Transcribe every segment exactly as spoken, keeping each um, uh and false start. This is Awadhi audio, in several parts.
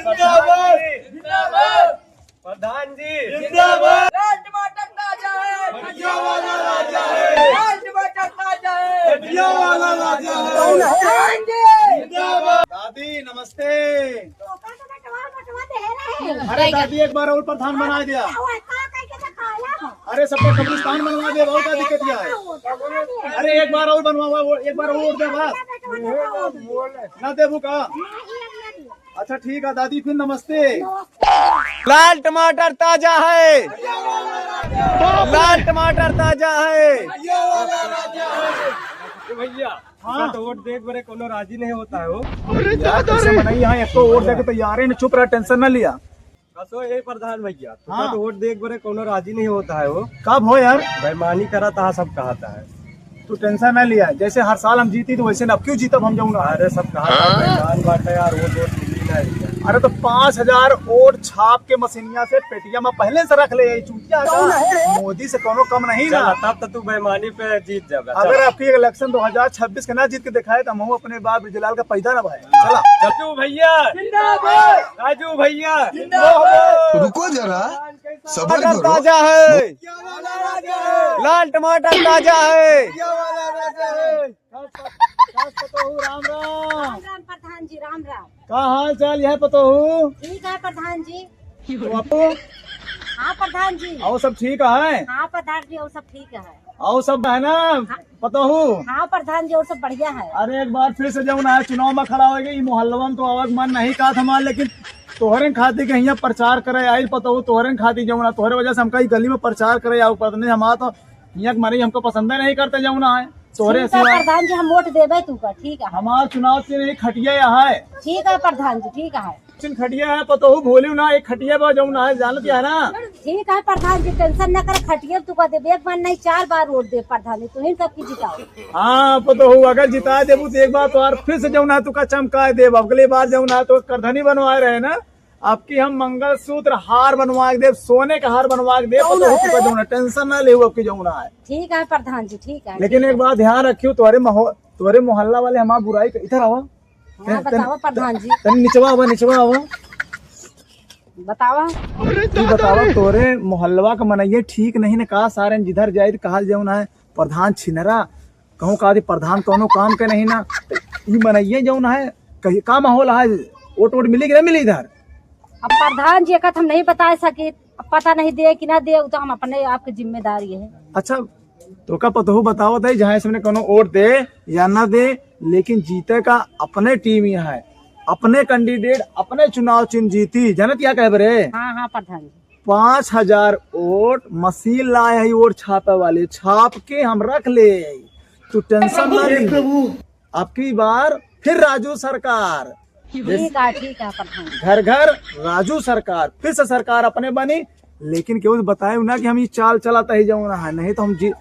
जिंदाबाद। जिंदाबाद। प्रधान जी। जिंदाबाद। लाल टमाटर ताजा है। खटिया वाला राजा है। लाल टमाटर ताजा है। खटिया वाला राजा है। कौन है? प्रधान जी। जिंदाबाद। दादी, नमस्ते। तो ओकर तो बंटवा, बंटवा दे रहे हैं। अरे दादी, एक बार और प्रधान बना दिया। क्या हुआ? का कह के तो खाया हो? अरे सबका कब्रिस्तान बनवा दे, बहुत का दिक्कत क्या है? अरे एक बार और बनवावा, वो एक बार और दे बस। ना देबू का? अच्छा ठीक है दादी, फिर नमस्ते। लाल टमाटर ताजा है, लाल टमाटर ताजा है। ए भैया, हाँ। तुका तो वोट देख बरे कोनो राजी नहीं होता है हो। यार, कैसे मनई है, एक तो वोट दे के तैयार है, चुप रहा, टेंशन ना लिया। कसो ए प्रधान भैया, तुका हाँ। तो वोट देख बरे कोनो राजी नहीं होता है हो। कब हो यार? बेईमानी करत हा, सब कहत है। तू टेंशन ना लिया, जैसे हर साल हम जीती तो वैसे ना, अब क्यों जीतब हम जाऊँ ना? अरे सब कहत है, बेईमान बाटे यार, वोट वोट मिली ना यार। अरे तो पाँच हजार वोट छाप के मशीनिया से पेटिया में पहले से रख ले, यही चूतिया का। मोदी से कोनो कम नहीं ना। चला, तब तो तू बेईमानी पे जीत जाबे। अगर चला। आपकी इलेक्शन दो हज़ार छब्बीस के ना जीत के दिखाए तो हम अपने बाप ब्रजलाल का पैदा ना भाई। चला। राजू भैया जिंदाबाद। राजू भैया जिंदाबाद। रुको जरा, सबर करो। ताजा है, लाल टमाटर ताजा है। राम राम। राम राम प्रधान जी, राम राम। का हाल चाल है पतोहू? ठीक है प्रधान जी। तो आपको? हाँ प्रधान जी। और सब ठीक है? हाँ प्रधान जी, और सब ठीक है। और सब है ना हाँ। पतोहू? हाँ प्रधान जी, और सब बढ़िया है। अरे एक बार फिर से जौन है चुनाव में खड़ा होइगे, ई मोहल्लवा में तो आवे के मन नहीं कहत हमार, लेकिन तोहरे खातिर के हियाँ प्रचार करे आइल पतोहू, तोहरे खातिर जौन है, तोहरे वजह से हमका ई गली में प्रचार करे आवे पड़त नहीं। हमार तो हियाँ के मनई हमको पसंदे नहीं करते जौन है। तोहरे ठीक है सिवा प्रधान जी, हम वोट देबे तुका, ठीक है। हमार चुनाव चिन्ह खटिया है। ठीक है प्रधान जी, ठीक है। चिन्ह खटिया है, पतोहू भूलियो ना, एक खटिया बा जौन है, जानत है ना? ठीक है प्रधान जी, टेंशन न कर, खटिया तुका देबे, एक बार नहीं चार बार वोट देब प्रधान जी, तुहीं सबकी जिताओ। हाँ पतोहू, अगर जिता देबू तो एक बार तो और फिर से जौन है तुका चमकाए देब, अगली बार जौन है तो करधनी बनवाए रहे ना, अबकी हम मंगलसूत्र हार बनवा के देब, सोने का हार बनवा के देब, पतोहू तुका जौन है, टेंशन ना लेहू अबकी जौन है। ठीक है प्रधान जी, ठीक है, लेकिन ठीक एक है। बात ध्यान रखियो, तोहरे महो-, तोहरे मोहल्ला वाले हमार बुराई क-, इधर आवा। हाँ, तन-, बतावा तन-, प्रधान जी। तन निचवा आवा, निचवा आवा। बतावा। ई बतावा, तोरे मोहल्लवा के मनइये ठीक नहीं न का? सारे जिधर जाए त कहल जौन है, "प्रधान छिनरा, कहूँ का दी प्रधान कौनो काम के नहीं ना।" त ई मनइये जौन है, कही का माहौल है, वोट वोट मिली कि ना मिली इधर? अब प्रधान जी का तो हम नहीं बता सकित, अब पता नहीं दे कि ना दे, उ तो हम अपने आप के जिम्मेदारी है। अच्छा, तो का पतोहू बतावत है, जहाँ इसमें कोनो वोट दे या ना दे, लेकिन जीते का अपने टीम ही है, अपने कैंडिडेट, अपने चुनाव चिन्ह जीती। जानत क्या कहे बरे? हाँ, हाँ, प्रधान जी। पाँच हजार वोट मशीन लाए है, वोट छापे वाले, छाप के हम रख ले। तू टेंशन ना ले। अबकी बार फिर राजू सरकार। ठीक है, ठीक है, प्रधान जी। घर घर राजू सरकार, फिर से सरकार अपने बनी, लेकिन केहू से बताए ना कि हम ई चाल चलाता ही जौन है, नहीं तो हम जी-,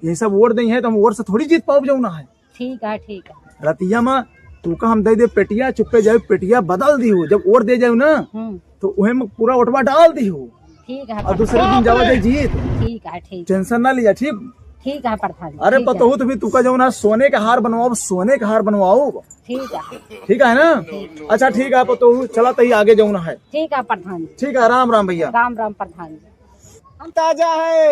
यही सब वोट दे हैं तो हम वोट से थोड़ी जीत पाउब जौन है। ठीक है, ठीक है। रतिया में तू का हम दे दे पेटिया, चुप्पे जाए पेटिया बदल दी हो, जब वोट दे जाए ना हम्म। तो उहे में पूरा वोटवा डाल दी हो। ठीक है, और दूसरे दिन जावा जाए जीत। ठीक है, ठीक। टेंशन ना लिया, ठीक? ठीक है, प्रधान जी, अरे, ठीक है। पतोहू तो भी तुका जौन है सोने का हार बनवाओ, सोने का हार बनवाओ। ठीक है। ठीक है ना? ठीक। अच्छा, ठीक है, पतोहू, चला तही आगे जौन है। ठीक है, प्रधान जी। ठीक है, राम राम भैया। राम राम, प्रधान जी। हम ताजा है।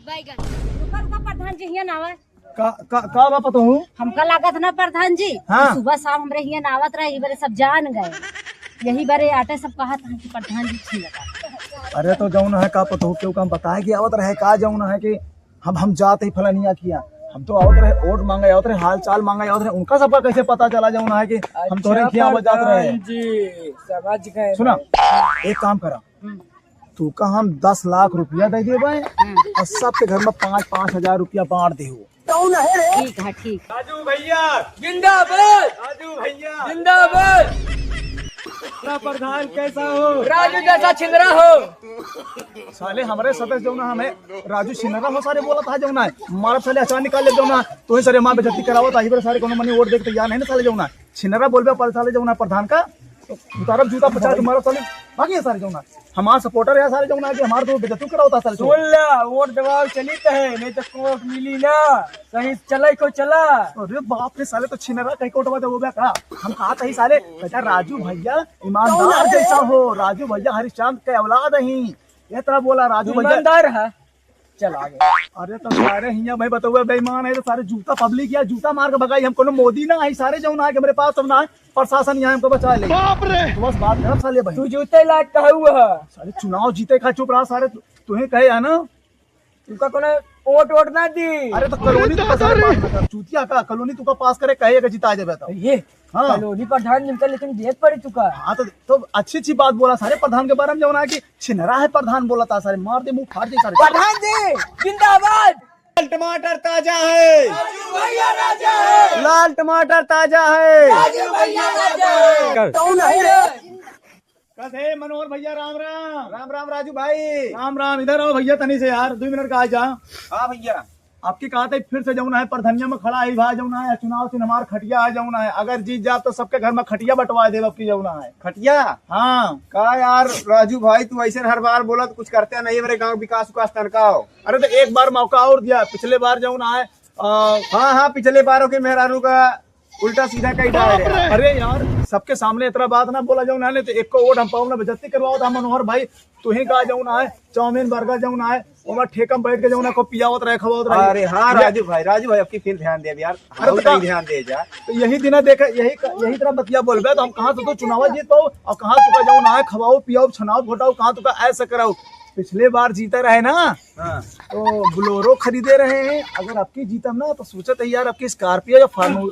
बैगन। रुका, रुका, प्रधान जी, हियां ना आवे। का, का, का बा पतोहू? हमका लागत ना प्रधान जी, हाँ। सुबह शाम हमरे हियां ना आवत रहे, ई बरे सब जान गए। यही बरे आटे सब कहत हैं कि प्रधान जी छिनरा। अरे तो जौन है का पतोहू, केहू का हम बताए कि आवत रहे का, जौन है कि हम, हम जात ही फलानिया किया, हम तो आवत रहे, वोट मांगे आवत रहे, हाल चाल मांगे आवत रहे, उनका सबका कैसे पता चला जौन है कि हम तोरे अच्छा, किया आवत जात रहे? प्रधान जी, समझ गए सुना, मैं। एक काम करा, हम्म। तू का हम दस लाख रुपया दे देबे हम्म। और सबके घर में पाँच, पाँच हजार रुपया बांट देहू। ठीक है, ठीक। राजू भैया जिंदाबाद। राजू भैया जिंदाबाद। अपना प्रधान कैसा हो? राजू जैसा छिनरा हो। साले हमरे सदस्य जौन है, हमें राजू छिनरा हो सारे बोलत है जौन है। मारब साले अचार निकाल ले जौन है। तोही सारे माँ बेइज्जती करावत है, इबरे सारे कोनो मनी वोट दे के तैयार नहीं ना साले जौन है। छिनरा बोलबे पर साले जौन है प्रधान का, तो उतारब जूता पचास मारब साले। बाकी है सारे जौन है, हमार सपोर्टर है सारे जौन है कि हमार तो बेइज्जती करावत है सारे जौन। सुन ला, वोट देवाव चलित है, नहीं तो कोर्ट मिली ना। सही चले को चला। अरे बाप रे, साले तो छिनरा कहीं कोटवा देवो बे का? हम कहा था ही साले, बेटा राजू भैया ईमानदार जैसा हो, राजू भैया हरिश्चंद के औलाद ही। ये तरह बोला राजू भैया। ईमानदार है। चल आगे। अरे तो सारे हियाँ भाई बतौआ बेईमान है तो सारे जूता पब्लिक या जूता मार के भगाई। हम कोनो मोदी ना है, सारे जौन है कि हमरे पास सब ना है, प्रशासन यहाँ हमको बचा ले। बाप रे। तो बस बात खराब साले भाई। तू जूते लायक कहू है। सारे चुनाव जीते खा चुप रहा सारे, तु-, तुहे कहे है ना। तुका कोनो वोट वोट ना दी। अरे तो कॉलोनी तो सारे पास ना कर, चूतिया का कॉलोनी तुका पास करे कहे अगर जिता जाबे तो। ये हाँ। कॉलोनी प्रधान निमका लेकिन देत पड़ी तुका। हाँ, तो, तो अच्छी अच्छी बात बोला सारे प्रधान के बारे में, जौन है कि छिनरा है प्रधान बोला था सारे, मार दे, मुंह फाड़ दे सारे। प्रधान जी, जिंदाबाद। लाल टमाटर ताजा है। राजू भैया राजा है। लाल टमाटर ताजा है। राजू भैया राजा है। कौन है रे? कस है मनोहर भैया, राम राम। राम राम राजू भाई। राम राम, इधर आओ भैया, तनी से यार, दो मिनट का आ जा। हाँ भैया। आपकी कहा था फिर से जौन है प्रधनिया में खड़ा है भाई, जौन है चुनाव चिन्ह हमार खटिया है, जौन है अगर जीत जाब तो सबके घर में खटिया बंटवा देब आपकी जौन है। खटिया? हाँ। का यार राजू भाई, तू ऐसे हर बार बोला तो कुछ करते नहीं, मेरे गांव विकास उकास तनका हो। अरे तो एक बार मौका और दिया, पिछले बार जौन है, आ, हाँ हाँ, पिछले बारों के मेहरारू का उल्टा सीधा कही डाल रहे हैं। अरे यार, सबके सामने इतना बात ना बोला जाओ ना, नहीं तो एक को वोट हम पाऊँ ना, बेइज्जती करवाओ था मनोहर भाई। तू ही कहा जाओ ना है, चाउमीन बर्गर जाओ ना है, ओमा ठेका में बैठ के जाओ ना, को पियावत रहे, खवावत रहे। अरे हाँ या- राजू भाई, राजू भाई, आपकी फिर ध्यान दे यार, अरे हम तो कहीं का- ध्यान दे जा। तो यही दिना देखे, यही क-, यही तरह बतिया बोलबे तो हम कहाँ से तो चुनाव जीत पाओ और कहाँ तुका जाओ ना है, खवाओ पियाओ, छनाओ घोटाओ, कहाँ तुका ऐसा कराओ। पिछले बार जीते रहे ना, हाँ। तो बोलेरो खरीदे रहे हैं, अगर आपकी जीतम ना तो सोचत है यार, आपकी स्कॉर्पियो या फार्मू-,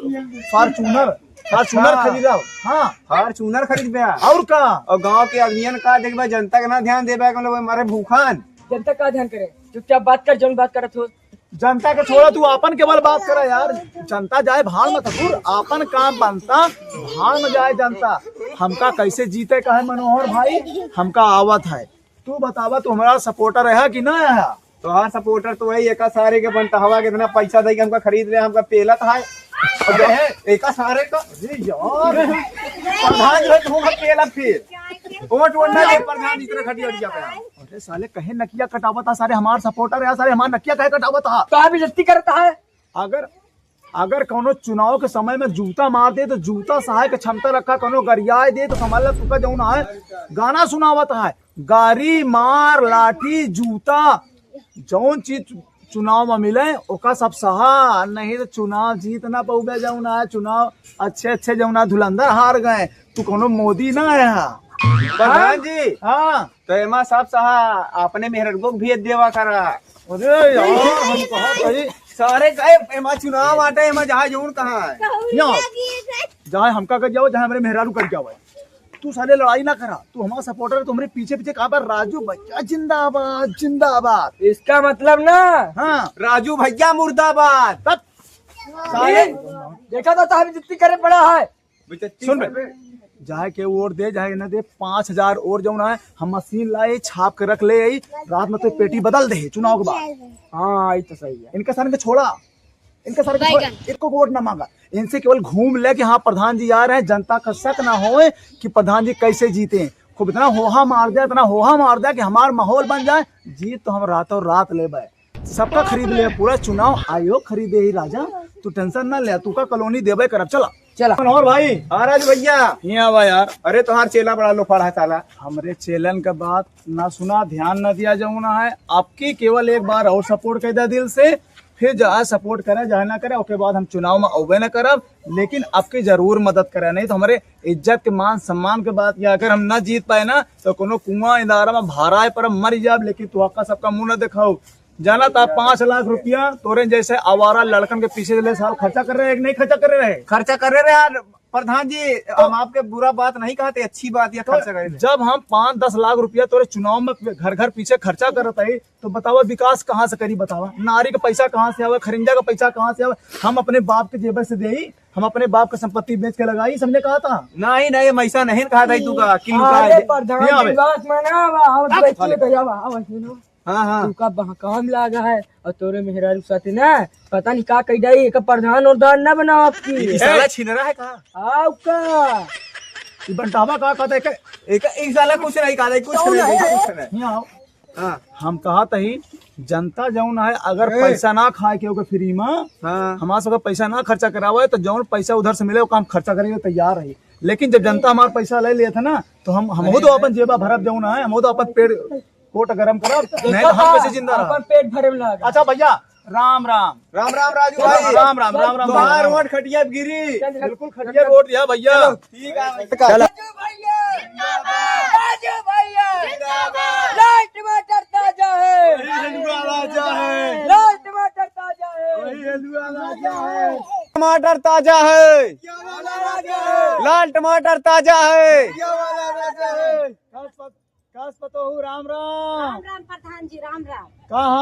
फॉर्च्यूनर, फॉर्च्यूनर अच्छा। खरीदा। हाँ। फॉर्च्यूनर खरीद बे। और का? और गांव के आदमियन का देखबे, जनता के ना ध्यान देबे, मतलब मारे भूखान। जनता का ध्यान करे, चुपचाप बात कर, जौन बात करत हो। जनता के छोड़ा, तू आपन केवल बात करा यार। जनता जाए भाड़ में ठाकुर, आपन काम बनता, भाड़ में जाए जनता। हमका कैसे जीते का है मनोहर भाई, हमका आवत है। तू बतावा, तू हमारा सपोर्टर है कि ना है? तोहार सपोर्टर तो वही एका सारे के बनता हवा, कितना पैसा दे के हमका खरीद ले, हमका पेलत है। अबे, एका सारे का, अरे यार, प्रधान जो है, तुमका पेला फिर। वोट वोट ना दे, प्रधान इतने खटिया उठिया पे। अरे साले, कहे नकिया कटावत है, सारे हमार सपोर्टर है, सारे हमार नकिया कहे कटावत है। तो आप बेइज्जती करता है। अगर अगर कौनो चुनाव के समय में जूता मार दे तो जूता सहाय के क्षमता रखा, कौनो गरियाए दे तो समझ ला तुका जौन है गाना सुनावत है, गारी मार लाठी जूता जौन चीज चु-, चुनाव में मिले ओका सब सहा, नहीं तो चुनाव जीत ना पउबे। जौन है चुनाव अच्छे अच्छे जौन है धुलंधर हार गए, तू कौनो मोदी ना है। प्रधान जी। हाँ। तो एमा सब सहा अपने मेहररुओ के भेज देवा करा। अरे यार, हम कहा सही। सारे का एमा चुनाव आटे, एमा जहाँ जौन कहाँ है। कहूँ ना। जाए हमका कर जाओ, जाए हमरे मेहरारू कर जाओ। तू साले लड़ाई ना करा, तू हमारा सपोर्टर है, तू हमरे पीछे पीछे कहाँ पर राजू भैया जिंदाबाद, जिंदाबाद। इसका मतलब ना। हाँ। राजू भैया मुर्दाबाद। तब साले देखा था, तो हम जितनी करे पड़ा है। सुन बे, जाए के वोट दे, जाए के ना दे, पाँच हजार और जौन है, हम मशीन लाए, छाप के रख ले आई, रात में तो पेटी बदल दे चुनाव के बाद। हाँ, ये तो सही है। इनका सारे के छोड़ा, इनका सारे के छोड़ा, बैगन। इनको वोट ना मांगा, इनसे केवल घूम ले कि हाँ प्रधान जी आ रहे हैं, जनता का शक ना होए कि प्रधान जी कैसे जीते। खूब इतना होहा मार दिया, इतना होहा मार दिया कि हमार माहौल बन जाए, जीत तो हम रातों रात ले। सबका खरीद ले, पूरा चुनाव आयोग खरीदे ही राजा, तू टेंशन ना ले, तू का कॉलोनी देबे करब। चला। चला। मनोहर भाई। हाँ राजू भैया। यहाँ आवा यार। अरे तोहार चेला बड़ा लोफड़ है साला। हमरे चेलन का बात ना सुना, ध्यान ना दिया जौन है। आपकी केवल एक बार और सपोर्ट कर दे दिल से, फिर जहाँ सपोर्ट करे, जहाँ ना करे, ओके बाद हम चुनाव में अउबे ना करब। लेकिन आपकी जरूर मदद करे, नहीं तो हमारे इज्जत के मान सम्मान के बात या अगर हम ना जीत पाए ना तो कोनो कुआं इनारा में भराए पर हम मर जाब, लेकिन तू आपका सबका मुंह ना दिखाओ। जाना था पाँच लाख रुपया तोरे जैसे आवारा लड़कन के पीछे ले साल खर्चा कर रहे हैं कि नहीं खर्चा कर रहे हैं? खर्चा कर रहे हैं यार प्रधान जी, तो हम आपके बुरा बात नहीं कहते, अच्छी बात या तो खर्चा करें। जब हम पाँच दस लाख रुपया तोरे चुनाव में घर घर पीछे खर्चा करत है तो बतावा विकास कहाँ से करी? बतावा नारी का पैसा कहाँ से आवे, खरिंजा का पैसा कहाँ से आवे? हम अपने बाप के जेब से देई, हम अपने बाप का संपत्ति बेच के लगाई, समझे कहा था? नहीं नहीं, हम ऐसा नहीं कहा था तू का कि लुका अरे है। प्रधान यहाँ आवे। जी, बात माना, आवा, आवा, तब बैठिए, साले। तो आवा, आवा, सुनो। हाँ, हाँ। तू का बहकाम लागा है और तोरे मेहरारू साथे ना, पता नहीं का कही जाई, एक प्रधान और दान ना बनाओ आपकी। ये साला छिनरा है का? आओ का? ये बंटावा का कहता है कि एक, एक साला कुछ नहीं कहा, कुछ नहीं, कुछ नहीं। यहाँ आओ। हाँ। हम कहा तही, जनता जौन है, अगर ए। पैसा ना खाए के ओके फ्री में, हाँ। हमारे सबके पैसा ना खर्चा करावे, तो जौन पैसा उधर से मिले, ओका हम खर्चा करे के तैयार है। लेकिन जब जनता हमारा पैसा ले लिया था ना, तो हम, हम हो तो अपन जेबा भरब जौन है, हम हो तो अपन पेट, कोट गरम करब, नहीं तो हम कैसे जिंदा रहब? अपन पेट भरे में लगा। अच्छा भैया, राम राम। राम राम राजू भाई। राम राम, राम राम, तोहार राम राम। वोट खटिया पे गिरी। बिल्कुल खटिया पे वोट दिया भैया। चलो, ठीक है। चलो। राजू भैया जिंदाबाद। राजू भैया जिंदाबाद। लाल टमाटर ताजा है। वही हलवा राजा है। लाल टमाटर ताजा है। वही हलवा राजा है। टमाटर ताजा है। ये वाला राजा है। लाल टमाटर ताजा है। ये वाला राजा है। कास पत-, कास पतोहू, राम राम। राम राम प्रधान जी, राम राम। का हाल?